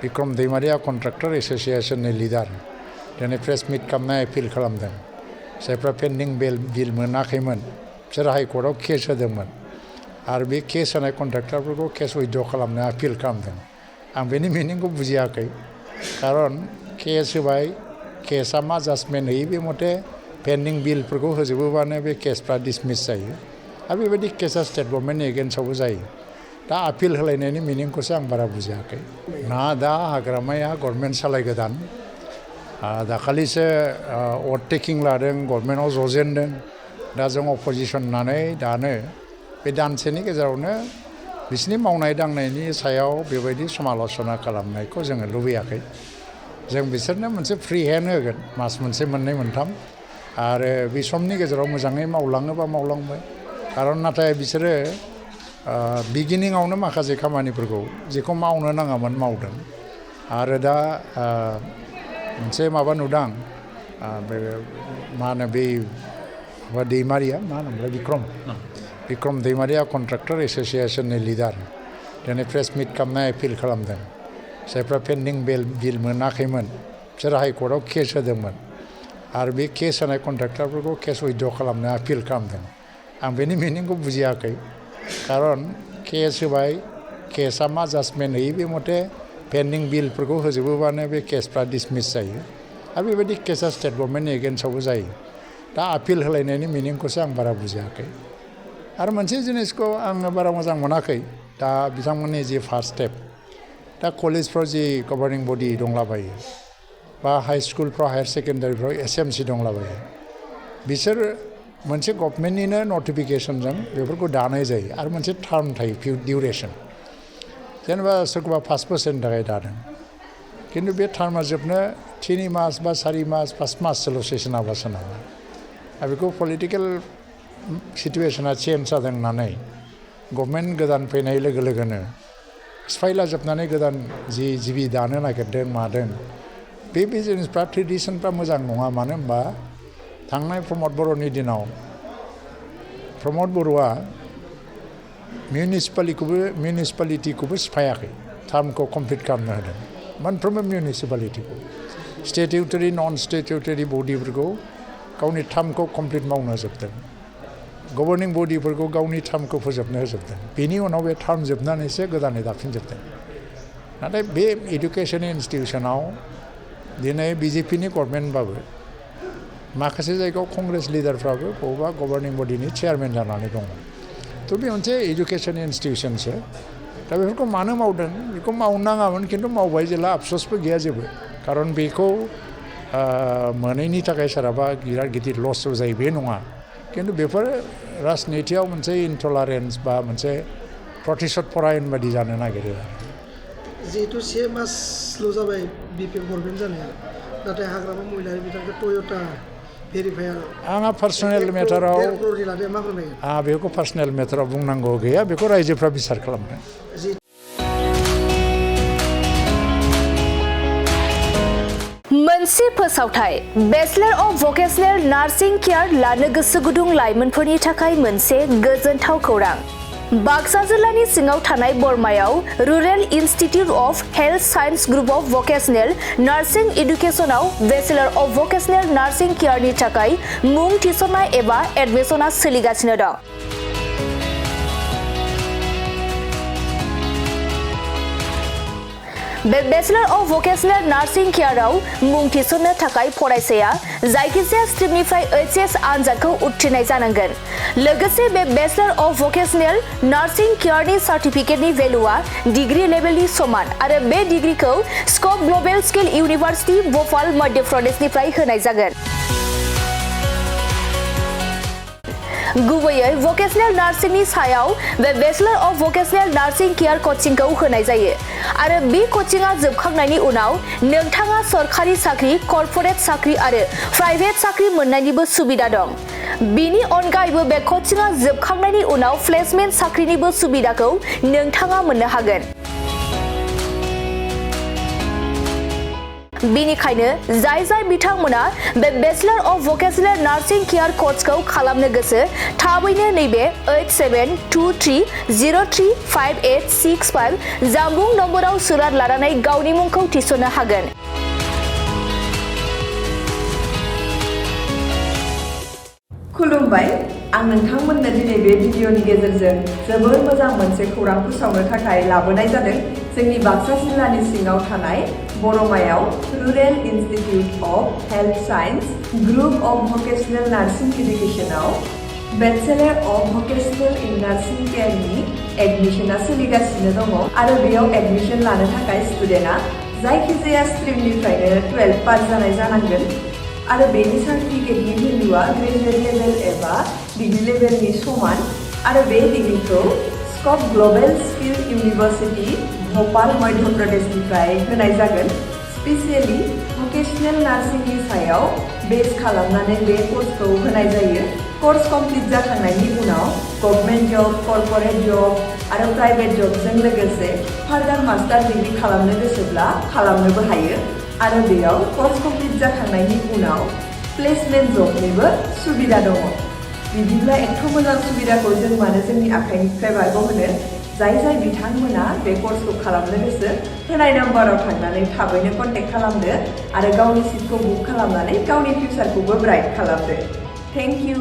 Bikram Daimaria contractor एसोसिएशननि leader दिनै press मिट खालामनाय appeal खालामदों जायफ्रा पेन्डिं बिल मोनाखैमोन बिसोर हाइकर्टआव केस होदोंमोन आरो बे केस होनाय कन्ट्राक्टरफोरखौ केस उइथड्र खालामनो आपिल खालामदों आं बेनि मिनिंखौ बुजियाखै खारन केस होबाय केसआ मा जाजमेन्ट होयो बे मथे पेन्डिं बिलफोरखौ होजोबोबानो बे केसफ्रा डिसमिस जायो आरो बेबायदि केसआ स्टेट गभर्नमेन्टनि एगेन्स्टआवबो जायो दा आपिल होलायनायनि मिनिंखौसो आं बारा बुजियाखै ना दा हाग्रामाया गभर्नमेन्ट सालायगोदान दाखालिसो अभारटेकिं लादों गभर्नमेन्टआव जजेनदों दा जों अपोजिसन होननानै दानो बे दानसेनि गेजेरावनो बिसोरनि मावनाय दांनायनि सायाव बेबायदि समाल'सना खालामनायखौ जोङो लुबैयाखै जों बिसोरनो मोनसे फ्रि हेन्ड होगोन मास मोनसे मोननै मोनथाम आरो बे समनि गेजेराव मोजाङै मावलाङोबा मावलांबाय खारन नाथाय बिसोरो बिगिनिङावनो माखासे खामानिफोरखौ जेखौ मावनो नाङामोन मावदों आरो दा मोनसे माबा नुदां बे मा होनो बे दैमारिया मा होनोमोनलाय बिक्रम दैमारिया कन्ट्राक्टर एसोसिएशननि लिडार दिनै प्रेस मिट खालामनाय एपिल खालामदों जायफ्रा पेन्डिं बिल मोनाखैमोन बिसोर हाइकर्टआव केस होदोंमोन आरो बे केस होनाय कन्ट्राक्टरफोरखौ केस उइथड्र खालामनो आपिल खालामदों आं बेनि मिनिंखौ बुजियाखै खारन केस होबाय केसआ मा जाजमेन्ट होयो बे मथे पेन्डिं बिलफोरखौ होजोबोबानो बे केसफ्रा डिसमिस जायो आरो बेबायदि केसआ स्टेट गभर्नमेन्टनि एगेन्स्टआवबो जायो दा आपिल होलायनायनि मिनिंखौसो आं बारा बुजियाखै आरो मोनसे जिनिसखौ आङो बारा मोजां मोनाखै दा बिथांमोननि जि फार्स्ट स्टेप दा कलेजफ्राव जि गभर्निं बडि दंलाबायो बा हाई स्कुलफ्राव हायार सेकेन्डारिफ्राव SMC दंलाबायो बिसोर मोनसे गभर्नमेन्टनिनो नटिफिकेसनजों बेफोरखौ दानाय जायो आरो मोनसे टार्म थायो डिउरेसन जेनेबा सोरखौबा 5 बोसोरनि थाखाय दादों खिन्थु बे टार्मा जोबनो 3 मास बा 4 मास 5 माससोल' सेसन हाबा सोनाबा दा बेखौ पलिटिकेल सिटुवेसना चेन्ज जादों होननानै गभर्नमेन्ट गोदान फैनाय लोगो लोगोनो सिफायला जोबनानै गोदान जि जिबि दानो नागिरदों मादों बे जिनिसफ्रा ट्रेडिसनफ्रा मोजां नङा मानो होनबा थांनाय प्रमद बर'नि दिनाव प्रमद बर'आ मिउनिसिपालिटिखौबो सिफायाखै टार्मखौ कमप्लिट खालामनो होदों मोनफ्रोमबो मिउनिसिपालिटिखौ स्टेटिउटरि नन स्टेटिउटरि बडिफोरखौ गावनि टार्मखौ कमप्लिट मावनो होजोबदों गभर्निं बडिफोरखौ गावनि टार्मखौ फोजोबनो होजोबदों बेनि उनाव बे टार्म जोबनानैसो गोदानै दाफिनजोबदों नाथाय बे इडुकेसन इन्सटिटिउसनाव दिनै BJPनि गभर्नमेन्टबाबो माखासे जायगायाव कंग्रेस लिडारफ्राबो बबेबा गभर्निं बडिनि चेयारमेन जानानै दङ थ' बे मोनसे इडुकेसन इन्सटिटिउसनसो दा बेफोरखौ मानो मावदों बेखौ मावनो नाङामोन खिन्थु मावबाय जेला आफस'सबो गैया जेबो खारन बेखौ मोनैनि थाखाय सोरहाबा बिराद गिदिर लसबो जायो बे नङा खिन्थु बेफोर राजनितियाव मोनसे इनटलारेन्स बा मोनसे प्रतिशत परायन बादि जानो नागिरो जिहेतु 1 मासल' जाबाय BPF गभर्नमेन्ट जानाया नाथाय हाग्रामा महिलारि बिथांखौ टयटा भेरिफायार आंहा पार्सनेल मेटाराव बेखौ पार्सनेल मेटाराव बुंनांगौ गैया बेखौ रायजोफ्रा बिसार खालामदों मोनसे फोसावथाय bachelor of vocational nursing care लानो गोसो गुदुं लाइमोनफोरनि थाखाय मोनसे गोजोनथाव खौरां बाक्सा जिल्लानि सिङाव थानाय बरमायाव rural institute of health science group of vocational nursing एडुकेशनाव बेचलर अफ भकेशनेल नार्सिं केयारनि थाखाय मुं थिसननाय एबा एडमिशना सोलिगासिनो दं बे बेचलर अफ भकेशनेल नार्सिं केयाराव मुं थिसननो थाखाय फरायसाया जायखिजाया स्ट्रिमनिफ्राय HS आनजादखौ उथ्रिनाय जानांगोन लोगोसे बे बेचलर अफ भकेशनेल नार्सिं केयारनि सार्टिफिकेटनि भेलुआ डिग्री लेभेलनि समान आरो बे डिग्रीखौ scope global skill university Bhopal Madhya प्रदेशनिफ्राय होनाय जागोन गुबैयै भकेशनेल नार्सिंनि सायाव बे bachelor of vocational nursing care कोचिंखौ होनाय जायो आरो बे कोचिंआ जोबखांनायनि उनाव नोंथाङा सरकारि साख्रि कर्परेट साख्रि आरो प्राइभेट साख्रि मोननायनिबो सुबिदा दं बेनि अनगायैबो बे कोचिंआ जोबखांनायनि उनाव प्लेसमेन्ट साख्रिनिबो सुबिदाखौ नोंथाङा मोननो हागोन बिनिखायनो जाय बिथांमोना बे bachelor of vocational nursing care कर्सखौ खालामनो गोसो थाबैनो नैबे 8723035865 जानबुं नम्बराव सुलाद लानानै गावनि मुंखौ थिसननो हागोन। खुलुमबाय, आं नोंथांमोननो दिनै बे भिडिअनि गेजेरजों जोबोर मोजां मोनसे खौरां फोसावनो थाखाय लाबोनाय जादों। जोंनि बाक्सा जिल्लानि सिङाव थानाय बरमायाव rural institute of health science group of vocational nursing इडुकेशनाव bachelor of vocational in nursing केयारनि एडमिशना सोलिगासिनो दङ आरो बेयाव एडमिशन लानो थाखाय स्टुडेन्टआ जायखिजाया स्ट्रिमनिफ्रायनो 12 पास जानाय जानांगोन आरो बेनि सार्टिफिकेटनि भेलुआ ग्रेजुवेट लेभेल एबा डिग्री लेभेलनि समान आरो बे डिग्रीखौ scope global skill university Bhopal Madhya प्रदेशनिफ्राय होनाय जागोन। स्पेसियेलि भकेशनेल नार्सिंनि सायाव बेस खालामनानै बे कर्सखौ होनाय जायो। कर्स कमप्लिट जाखांनायनि उनाव गभर्नमेन्ट जब, कर्परेट जब आरो प्राइभेट जबजों लोगोसे फार्दार मास्टार डिग्री खालामनो गोसोब्ला खालामनोबो हायो आरो बेयाव कर्स कमप्लिट जाखांनायनि उनाव प्लेसमेन्ट जबनिबो सुबिदा दङ। बिदिब्ला एथ' मोजां सुबिदाखौ जों मानो जोंनि आखाइनिफ्राय बारग'होनो? जाय बिथांमोना बे कर्सखौ खालामनो गोसो होनाय नाम्बाराव थांनानै थाबैनो कन्टेक्ट खालामदो आरो गावनि सिटखौ बुक खालामनानै गावनि फिउचारखौबो ब्राइट खालामदो। Thank you.